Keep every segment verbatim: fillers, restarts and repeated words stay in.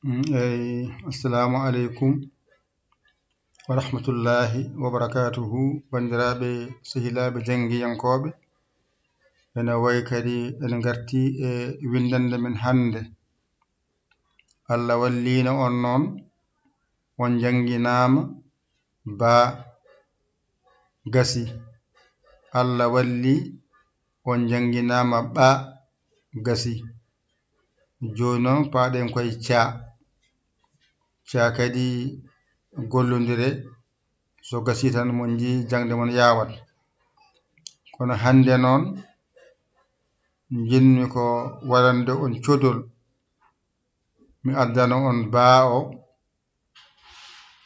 Mm, eey, assalamu aleykum wa rahmatullahi wa barakatuhu. Banndiraaɓe, sehilaaɓe, janngiyankooɓe, ene wayi kadi en ngarti e winndannde men hannde. Allah walliino on noon, on njannginaama baa gasi. Allah walli on njannginaama ɓaa gasi. Jooni noon paaɗen koye caa. Caa kadi gollondire, so gasii tan mon njii jaŋde mon yaawat. Kono hannde noon njiɗmi ko waɗande on codol. Mi addana on baa o,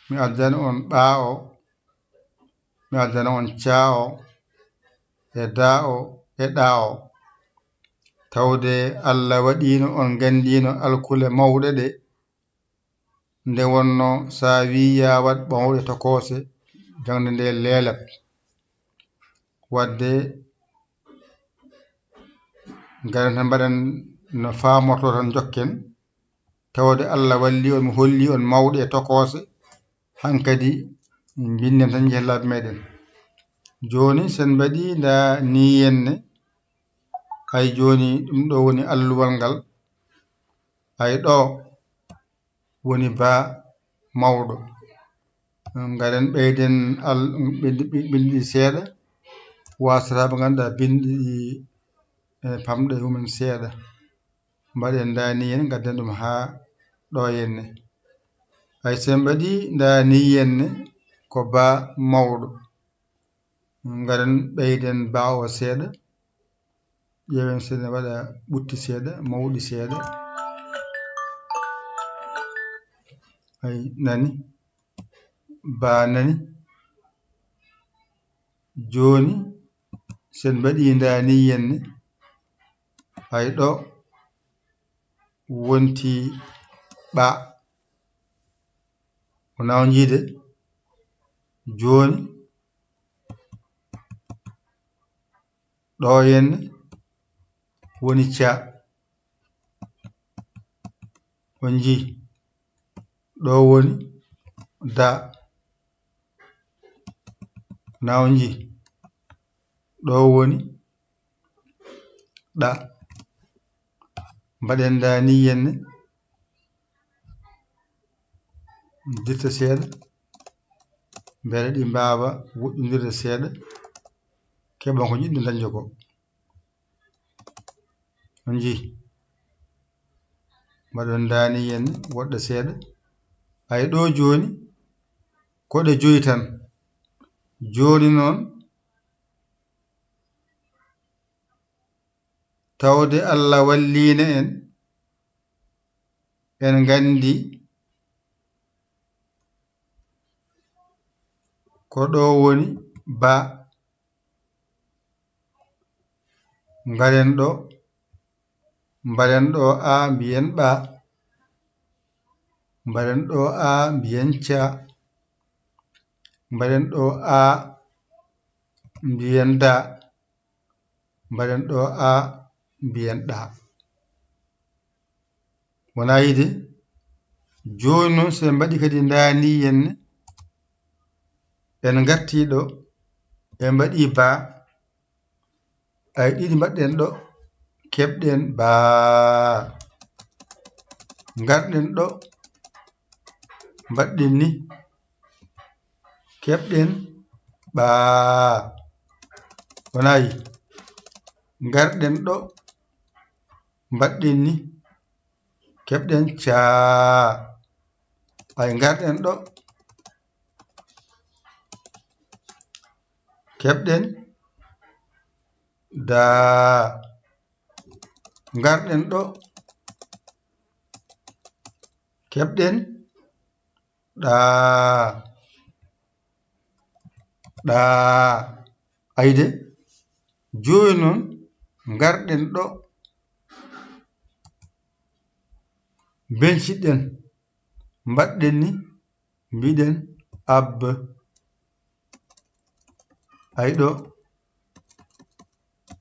mi addana on ɓaa o, mi addana on caa o, e daa o, e ɗaa o. Tawde Allah waɗiino on nganndiino alkule mawɗe ɗe, nde wonno so a wii yaa waɗ ɓawɗe tokoose, jaŋde nde leelat. Waɗde ngaren tan mbaɗen no faamorto tan njokken. Tawde Allah walli on, mi holli on mawɗe e tokoose, hankadi mbinden tan njehen laabi meɗen. Jooni sen mbaɗi ndaa ni yenne, ay jooni ɗum ɗo woni alluwal ngal, ay ɗo woni baa mawɗo. Ngaren ɓeyden al-, bindi, bindi seeɗa, wasata ɓe ngannduɗaa bindi ɗi, e, pamɗe mumen seeɗa. Mbaɗen ndaa ni yenne, ngadden ɗum haa ɗo yenne. Ay sen mbaɗi ndaa ni yenne ko baa mawɗo. Ngaren ɓeyden baa o seeɗa. Ƴeewen sen waɗa ɓutti seeɗa, mawɗi seeɗa. Ay nani, baa nani. Jooni sen mbaɗi ndaa ni yenne. Ay ɗo wonti ɓaa. Wonaa on njii de. Jooni ɗo yenne woni caa. On njii. Ɗo woni daa. Wonaa on njii. Ɗo woni ɗaa. Mbaɗen ndaa ni yenne. Dirta seeɗa. Mbele ɗi mbaawa woɗɗondirde seeɗa. Keɓon ko njiɗɗon dañde ko. On njii. Mbaɗon ndaa ni yenne woɗɗa seeɗa. Ay ɗo jooni ko ɗe joyi tan. Jooni noon tawde Allah walliino en, en nganndi ko ɗo woni baa. Ngaren ɗo, mbaɗen ɗo aa, mbiyen ɓaa. Mbaɗen ɗo aa, mbiyen caa. Mbaɗen ɗo aa, mbiyen daa. Mbaɗen ɗo aa, mbiyen ɗaa. Wonaa yiide, jooni noon, so en mbaɗi kadi ndaa ni yenne, en ngarti ɗo, en mbaɗi baa, ay ɗiɗi mbaɗɗen ɗo, keɓɗen baa. Ngarɗen ɗo, mbaɗɗen ni, keɓɗen ɓaa. Wonaa yiide, ngarɗen ɗo, mbaɗɗen ni, keɓɗen caa. Ay ngarɗen ɗo, keɓɗen daa. Ngarɗen ɗo, keɓɗen ɗaa. Ɗaa. Ayde, jooni noon ngarɗen ɗo, mbeñciɗen, mbaɗɗen ni, mbiɗen abba. Ay ɗo,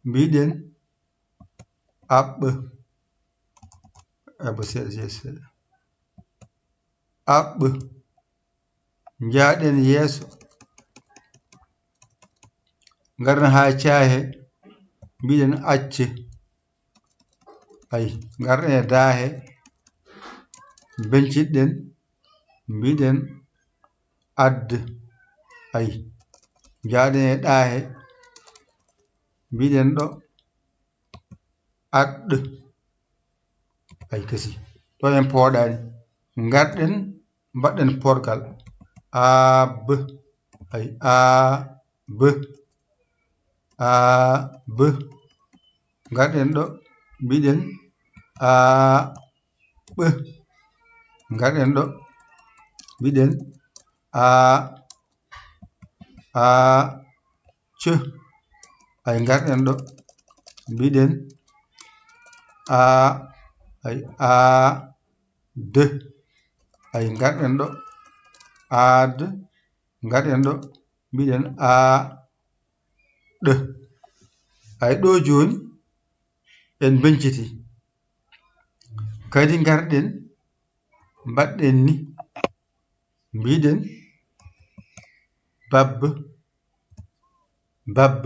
mbiɗen aɓɓa. Abba seeɗa, seeɗa, seeɗa. aɓɓ. Njaaɗen yeeso. Ngarɗen haa caahe, mbiɗen acce. Ay, ngarɗen e daahe, mbeñcitɗen, mbiɗen add. Ay, njaaɗen e ɗaahe, mbiɗen ɗo aɗ. Ay, gasi. Ɗo en pooɗaani. Ngarɗen, mbaɗɗen porgal. A, B. Ay, A, B. A, B. Ngarɗen ɗo, mbiɗen A, ɓ. Ngarɗen ɗo, mbiɗen A, A, C. Ay, ngarɗen ɗo, mbiɗen A, ay, A, D. Ay, ngarɗen ɗo, A, D. Ngarɗen ɗo, mbiɗen A, ɗ. Ay, ɗo jooni, en mbeñciti. Kadi ngarɗen, mbaɗɗen ni. Mbiɗen babb, babb.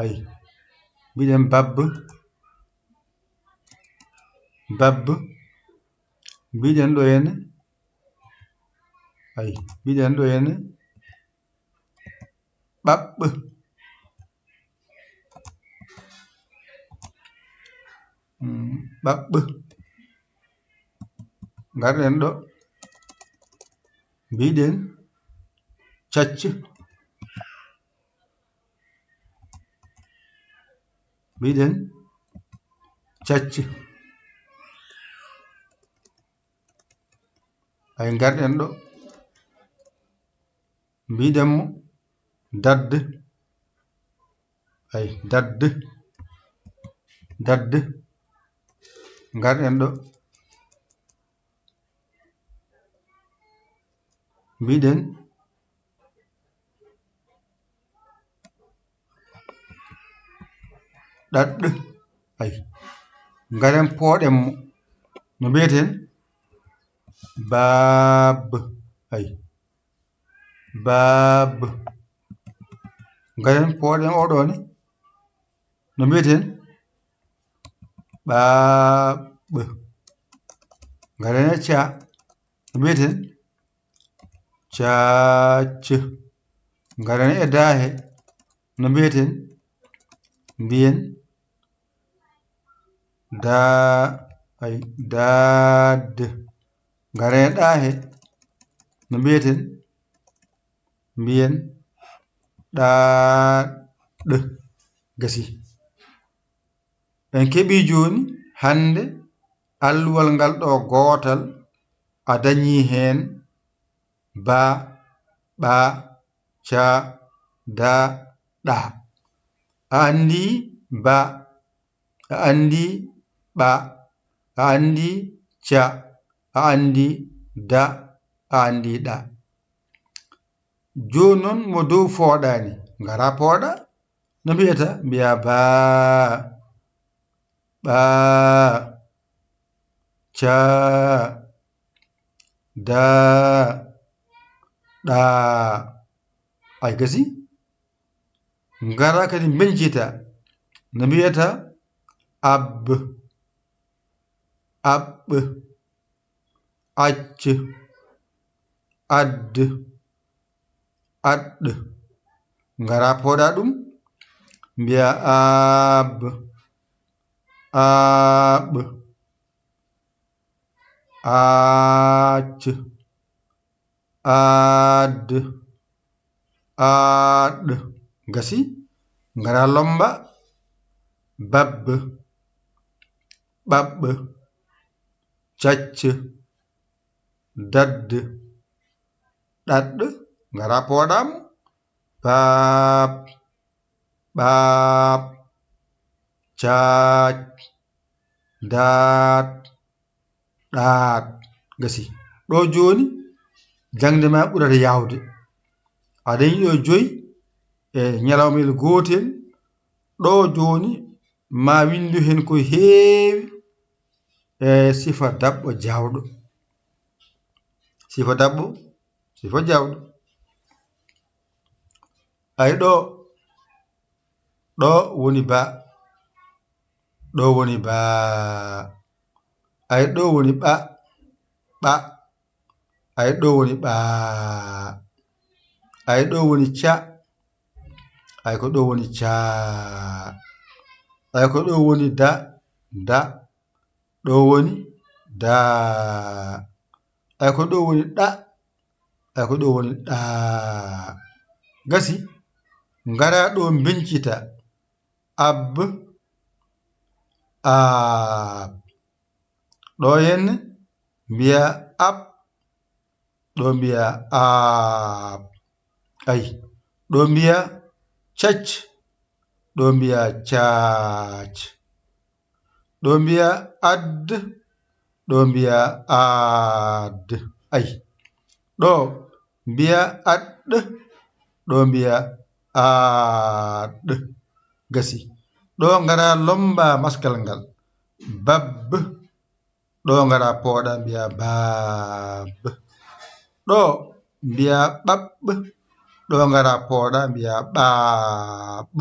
Ay, mbiɗen babb, babb. Mbiɗen ɗo henne, ay, mbiɗen ɗo henne ɓaɓɓ. Mm, ɓaɓɓ. Ngarɗen ɗo. Mbiɗen cacc. Mbiɗen cacc. Ay, ngarɗen ɗo. Mbiɗen mo dadd. Ay, dadd. Dadd. Ngarɗen ɗo. Mbiɗen ɗaɗɗ. Ay. Ngaren pooɗen mo. No mbiyeten? Baab. Ay. Baab. Ngaren pooɗen oɗo ni. No mbiyeten? Ɓaaɓ. Ngaren e ca. No mbiyeten? Caac. Ngaren e daahe. No mbiyeten? Mbiyen daa, ay, daad. Ngaren e ɗaahe. No mbiyeten? Mbiyen ɗaaɗ. Gasi. En keɓii jooni hannde alluwal ngal ɗo gootal, a dañii heen ba, ɓa, ca, da, ɗa. A anndii ba, a anndii ɓa, a anndii ca, a anndii da, a anndii ɗa. Jooni noon mo dow fooɗaani, ngara pooɗa. No mbiyata? Mbiya baa, ɓaa, caa, daa, ɗaa. Ay gasi. Ngara kadi mbeñcita. No mbiyata? Ab, aɓ, acc, add, aɗ. Ngara pooɗa ɗum, mbiya aaɓ, aaɓ, aacc, aadd, aaɗ. Gasi, ngara lomba, babb, ɓaɓɓ, cacc, dadd, ɗaɗ. Ngara pooɗa mo, baab, ɓaaɓ, caac, daat, ɗaat. Gasi. Ɗo jooni, jaŋde ma ɓurata yaawde. A dañi ɗo joyi e ñalawmayel gootel. Ɗo jooni, ma winndu heen ko heewi e sifa daɓɓo jaawɗo. Sifa daɓɓo, sifa jawɗo. Ay ɗo, ɗo woni ba, ɗo woni ba. Ay ɗo woni ɓa, ɓa. Ay ɗo woni ɓa. Ay ɗo woni ca, ay ko ɗo woni ca. Ay ko ɗo woni da, da. Ɗo woni da. Ay ko ɗo woni ɗa, ay ko ɗo woni ɗa. Gasi, ngara ɗo mbincita. Ab, ab. Ɗo henne mbiya ab, ɗo mbiya ab. Ay, ɗo mbiya cac, ɗo mbiya cac. Ɗo mbiya ad, ɗo mbiya ad. Ay, ɗo mbiya aɗ, ɗo mbiya aɗ. Gasi. Ɗo ngara lomba maskal ngal. Bab. Ɗo ngara pooɗa mbiya bab. Ɗo mbiya ɓaɓ. Ɗo ngara pooɗa mbiya ɓaɓ.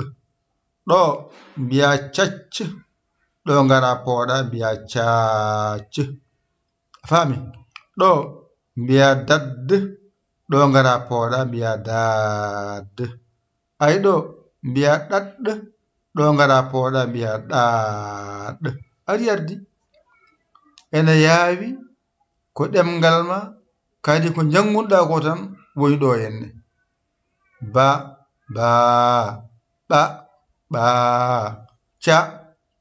Ɗo mbiya cacc. Ɗo ngara pooɗa mbiya cacc. A faami? Ɗo mbiya dadd. Ɗo ngara pooɗa mbiya dadd. Ay ɗo mbiya ɗaɗ. Ɗo ngara pooɗa mbiya ɗaɗ. Ari ardi. Ene yaawi ko ɗemngal ma, kadi ko njanngunɗaa ko tan woni ɗo henne. Ba, ba, ɓa, ɓa, ca,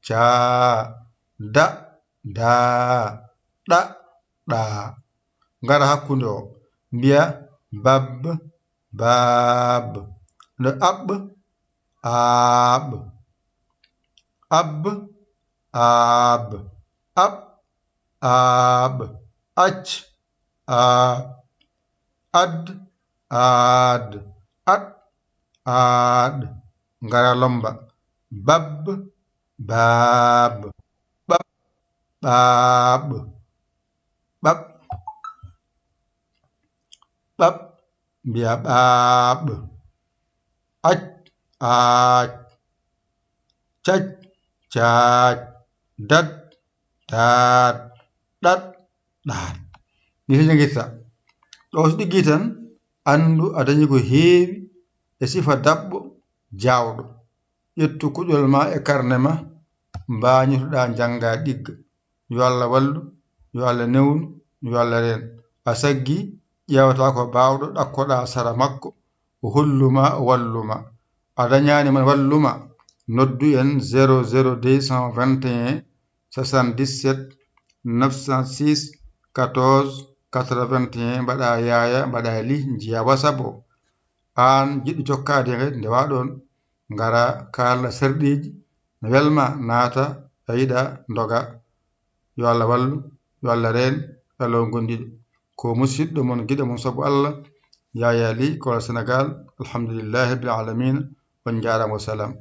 ca, da, da, ɗa, ɗa. Ngara hakkunde o, mbiya bab, bab. No aɓ, aɓ. Aɓ, aɓ. Aɓ, aɓ. Ac, a, ad, ad. Aɗ, aɗ. Ngara lomba. Bab, bab. Ɓaɓ, ɓaɓ. Ɓaɓ, ɓaɓ. Mbiya ɓaɓ. Ac, ac. Cac, cac. Daɗ, daɗ. Ɗaɗ, ɗaɗ. Ni so jangirta. Ɗo so ɗiggi tan, anndu a dañi ko heewi e sifa daɓɓo jaawɗo. Ƴettu kuɗol ma e karne ma, mbaañotoɗaa njannga ɗigga. Yo Allah wallu, yo Allah newnu, yo Allah reen. A saggi, ƴeewata ko baawɗo, ɗakkoɗaa sara makko, o hollu ma, o wallu ma. A dañaani mo wallu ma, noddu en zéro zéro deux cent vingt et un soixante-dix-sept neuf cent six quatorze quatre-vingt-un, mbaɗa yaaya, mbaɗa li, njiya WhatsApp o. Aan jiɗɗo jokkaade he ndewa ɗoon, ngara kaalna serɗeeji, no welma naata, a yiɗa ndoga. Yo Allah wallu, yo Allah reen, yo Allah on gondiɗo. Ko musiɗɗo mon, giɗo mon sabu Allah, Yaya Ly, Kolda Sénégal. Alhamdulillahi rabbil alamina. On njaaraama, wa salaam.